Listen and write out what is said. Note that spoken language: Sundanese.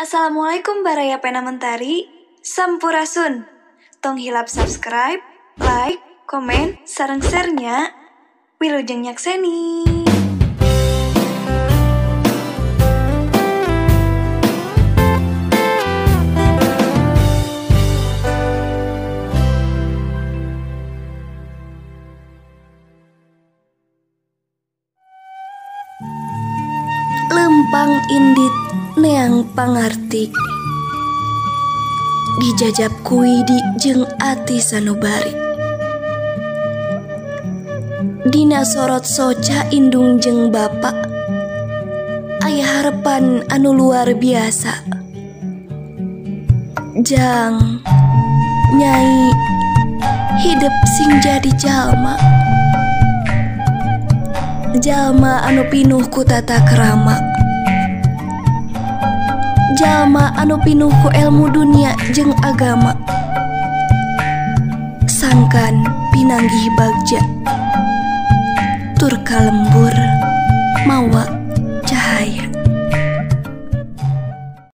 Assalamualaikum Baraya Pena Mentari, Sampurasun. Tong hilap subscribe, like, komen, sareng share-nya. Wilujeng nyakseni. Lempang indit neang pangarti, dijajab kuidi jeung ati sanubari. Dina sorot soca indung jeung bapak, aya harepan anu luar biasa. Jang nyai hidep sing jadi jalma, jalma anu pinuh ku tata krama, jalma anu pinuh ku ilmu dunia jeung agama. Sangkan pinanggih bagja tur kalembur.